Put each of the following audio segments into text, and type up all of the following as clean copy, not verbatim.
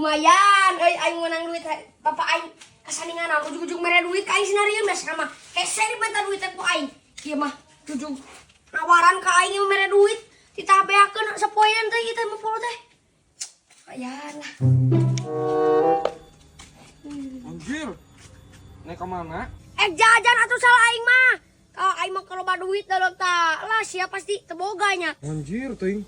Lumayan euy aing menang duit bapak aing kasaningan ujug-ujug mere duit ka aing sinarieun biasa mah. Hese dimenta duit teh ku aing. Ieu mah jujug nawaran ka aing mere duit. Titah beakeun sapoean teh ieu teh 50 teh. Lumayan lah. Anjir. Naik ke mana? Eh jajan atuh salah aing mah. Kalau aing mah kalau duit dalam tak lah siapa pasti teboganya. Anjir, teuing.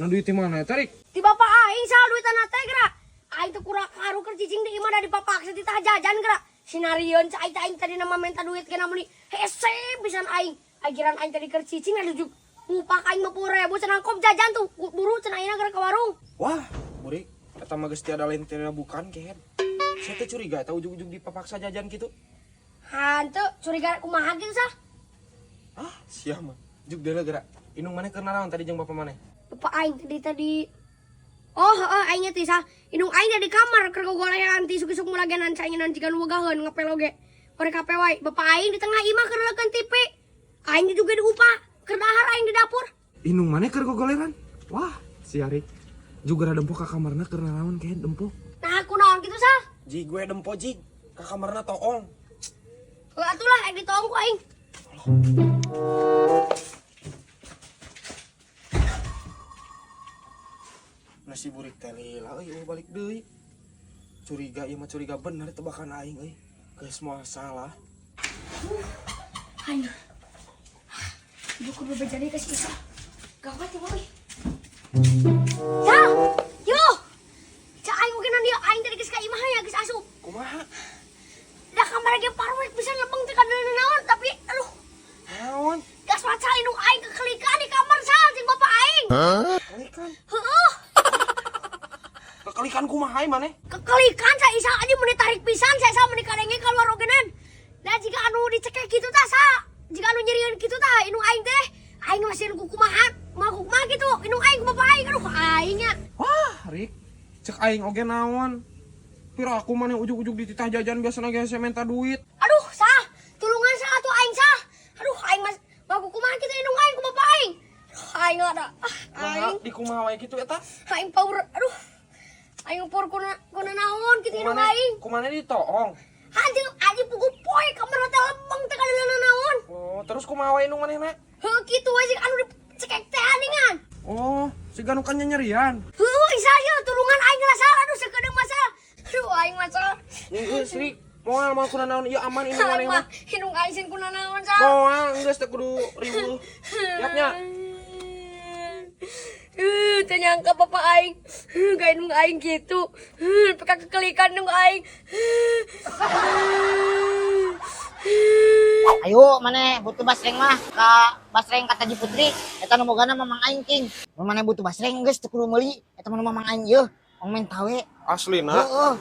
Nah duit di mana tarik? Di bapak aing salah duit teh geura. Aing teh kurang karu keur cicing di imah da dipapaksa titah jajan geura. Sinarieun cai aing tadi nama minta duit kana meuni hese pisan aing. Agiran aing tadi keur cicing anu ngupak aing 50.000 cenah kop jajan tuh buru cenah ayeuna geura ka warung. Wah, burik. Eta mah geus tiada lain tiada bukan kehed. Saya teh curiga eta ujug-ujug dipapaksa jajan gitu. Hanteu curiga kumaha gitu sah? Ah, sia mah. Jug deuleu geura. Indung maneh keur naraon tadi jeung bapak maneh? Bapak aing tadi. Oh, heeh aing teh sah. Indung aing di kamar keur gogolehan ti isuk-isuk mulagenan caingan jiga nu bogaheun ngepel oge. Korek HP wae. Bapak aing di tengah imah keur leukeun TV. Aing juga diupah keur dahar aing di dapur. Indung maneh keur gogolehan? Wah, si Arik. Juga rada dempo ka kamarna keur naraon kehed dempo. Nah, aku naon gitu sah? Jig gue dempo jig. Ka kamarna toong. Heuh atulah aing ditoong ku aing. Nasi burik teh lila euy balik deui. Curiga ieu mah curiga bener tebakan aing euy. Geus moal salah. Aing. Ibu kudu beja deui ka si Isa. Gawat ya euy. Sal, yo. Cak aing oge dia aing tadi geus ka imah ya geus asup. Kumaha? Da kamar ge parwek bisa lebeng teh kadeuleu naon tapi aduh Naon? gas maca indung aing kekelikan di kamar sal jeung bapak aing. Kelikan. Heeh. Kekelikan kumaha ieu maneh? Kekelikan sa Isa aja meni tarik pisan sa Isa meni kadenge keluar ogenan. Da jika anu dicekek kitu tah sa. Jika anu nyerieun kitu tah indung aing teh aing masih ku kumaha mau kumaha gitu indung aing ku bapak aing aduh aing nya. Wah, Rik. Cek aing oge naon? Pira aku maneh ujug-ujug dititah jajan biasana ge hese menta duit. Aduh sah tulungan sah atuh aing sah. Aduh aing mas mau kumaha kitu indung aing ku bapak aing. Aduh aing ada ah aing Nah, di kumaha wae kitu eta? aing power aduh aing power kuna naon kitu indung aing. Kumaha ditoong? Anjing anjing pugu poe kamar teh lempeng teh kadeuleunan naon. Oh, terus kumaha wae indung manehna? Heuh kitu we jeung anu dicekek teh aningan. Oh, siga nu kan nyerian. Heuh isa ieu tulungan aing ngerasa aduh sakedeung masalah. Aduh aing masalah. Geus, Rik. Moal moal kuna naon ieu aman indung Aing maneh mah mah. indung aing sieun kuna naon sah. Moal geus teu kudu riweuh. Siap nya. Teu nyangka bapak aing. Ga indung aing kitu. Peka kekelikan indung aing. Ayo maneh butuh basreng mah ka basreng ka Taji Putri eta nu bogana Mamang aing king. Mun maneh butuh basreng geus teu kudu meuli eta mah nu Mamang aing ieu ong menta we. Aslina. Heeh.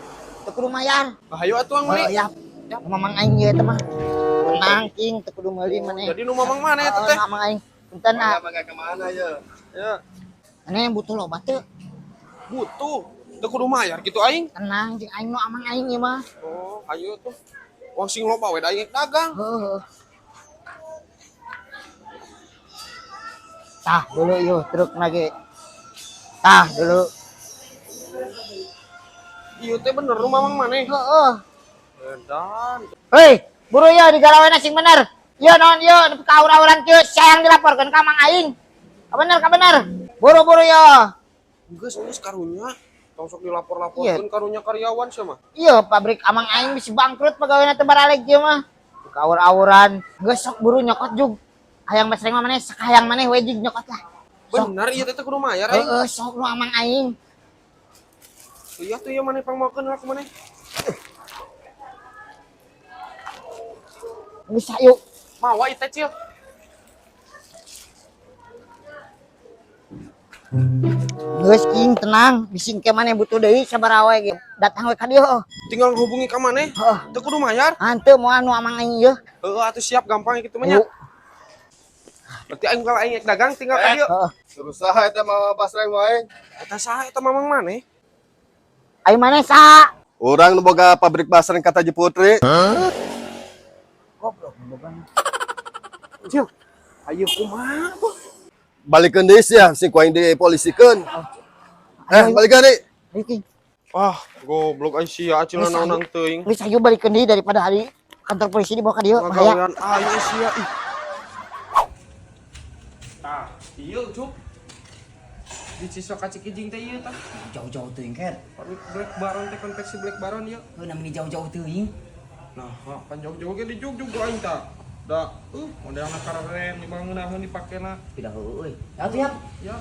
Teu kudu mayar. Hayu atuh ang meuli. Heeh, yap. Nu Mamang aing ieu eta mah. Tenang king teu kudu meuli maneh. Jadi nu mamang mana eta Heeh, teh? nu Mamang aing. Punten ah. Mangga kemana ya? Ya, Maneh butuh loba teu? butuh. Teu kudu mayar kitu aing. Tenang jeung aing nu Amang aing ieu mah. Oh, hayu tuh. Wong sing loba we da aing dagang. Heeh. Tah dulu yeuh truk lagi. Tah dulu. Ieu teh bener nu mamang maneh. Heeh. Edan. Hei, buru ya digarawena sing bener. Ieu naon ieu nepi ka aur-auran kieu sayang dilaporkeun ka Mang Aing. Ka bener ka bener. Buru-buru ya. Geus geus karunya. Tong sok dilapor-laporkeun karunya karyawan sia mah. Iya, pabrik Amang Aing bisa bangkrut pegawaina teu baraleg ieu mah. Ka aur-auran. Geus sok buru nyokot jug. Hayang basreng mah maneh sakahayang maneh we jig nyokot lah. Sok. Bener ieu teh teu kudu mayar aing. Heeh, sok nu Amang Aing. Iya tuh ieu maneh pangmakeun lah ku maneh. Geus ayo. Mawa ieu teh cil. Geus king tenang, bisi engke maneh butuh deui sabaraha we ge. Datang we ka dieu. Tinggal hubungi ka maneh. Heeh. Teu kudu mayar. Hanteu moal nu Amang Aing ieu. Heeh atuh siap gampang kitu mah nya. Ayo. Berarti aing kalau aing dagang tinggal ka dieu. Heeh. Terus saha eta mah basreng wae. Eta saha eta mamang maneh? Ayo maneh saha? Urang nu boga pabrik basreng ka Taji Putri. Goblok boga. Cil. Ayo kumaha tuh? Balikeun deui sia, sing ku aing dipolisikeun. Eh, balikeun deui. Ayo king. Ah, goblok ai sia acil naonan teuing. Geus ayo balikeun deui daripada hari kantor polisi dibawa ka dieu bahaya. Ngagawean aing sia ih. Tah, ieu Cuk. Di Cisok ka Cikijing teh ieu tah. Jauh-jauh teuing ker. Pabrik Black Baron teh konveksi Black Baron ieu. Heuh namanya jauh-jauh teuing. Nah, pan jauh-jauh ge dijugjug ku aing tah. Da, modelna keren dibangunaheun dipakena. Pindah heueuh euy. Ya tuh ya. Ya.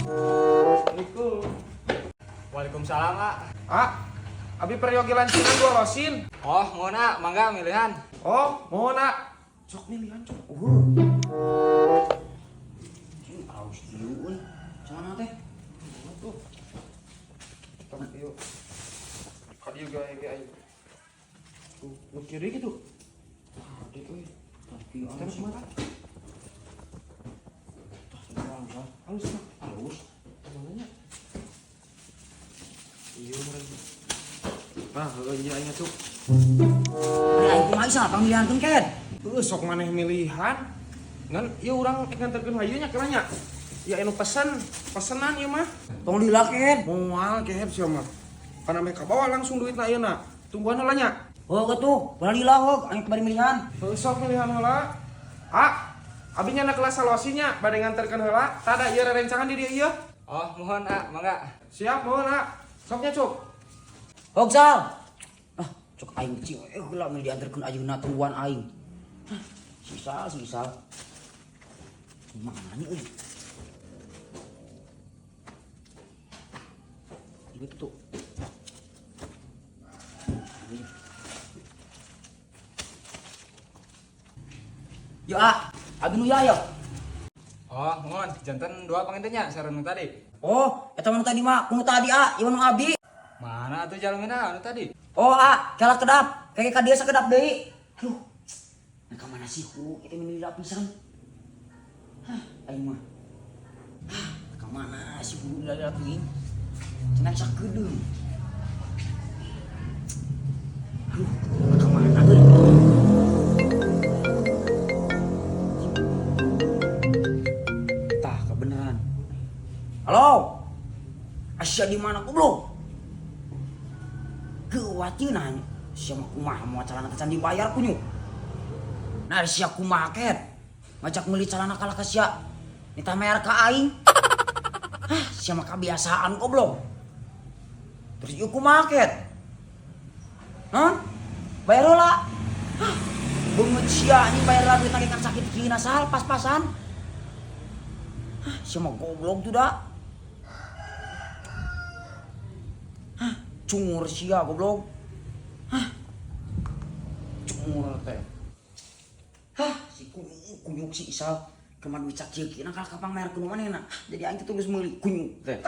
Assalamualaikum. Waalaikumsalam, A. Ah, abi peryogi lancinan dua losin. Oh, mohon A, mangga milihan. Oh, mohon ah. Sok milihan, cuk. Cing alus ieu euy. Celana teh. Tuh. Tah, ieu. Ka dieu ge ge aing. Tuh, nu kiri gitu. Adik euy. Tapi Terus mana? Alus, ah. Halus mah. Alus. Mananya? Iya, meureun. Nah, heueuh ieu aing cuk. Ari aing kumaha isa pamilihankeun ker. Heueuh sok maneh milihan. Ngan ieu urang ek nganterkeun hayu nya kira nya. Ya anu pesen, pesenan ieu mah. Tong lila ker. Moal keher sia mah. Kana meh kabawa langsung duitna ayeuna. Tungguan heula nya. Oh getuh, bola lila hog aing bari milihan. Heueuh sok milihan heula. Ah, abi nya na kelas salosinya bade nganterkeun heula. Tada ieu rerencangan di dieu ieu. Oh, mohon A, mangga. Siap mohon ah. Soknya cuk. Hog sal. Ah, cok aing cing heula mun dianterkeun ayeuna tungguan aing. Hah, sisa sisa. Mana nih euy? Ieu tuh. Ya, ah, abi nu ya ya. Oh, mohon janten dua panginten sareng nu tadi. Oh, eta mah nu tadi mah, nu tadi ah, ieu mah nu abi. Mana atuh jalmina anu tadi? Oh, ah, kela kedap. Kayak ka dieu sakedap deui. Aduh. Nah, ka mana sih ku? Kita meni pisan. Hah, aing mah. Hah, ka mana sih ku lila teuing? Cenah sakedeung. Aduh, ka mana euy? Tah, kebeneran. Halo. Asya di mana goblok? Geuwat nanya. Sia mah kumaha moal calana can dibayar kunyuk. Nah sia kumaha ket? Ngajak meuli calana kalah ka sia. Nitah mayar ka aing. Hah, sia mah kebiasaan goblok. Terus ieu kumaha ket? Hah? Bayar heula. Hah, beungeut sia anjing bayar heula duit kan sakit kieu sal pas-pasan. Hah, sia mah goblok tuh da. Hah, cungur sia goblok. Hah. Cungur teh. Hah, si kunyuk kunyuk si Isal. Kemana duit sakieu kieu kalah kapang mayar kudu manehna. Jadi aing teh geus meuli kunyuk teh.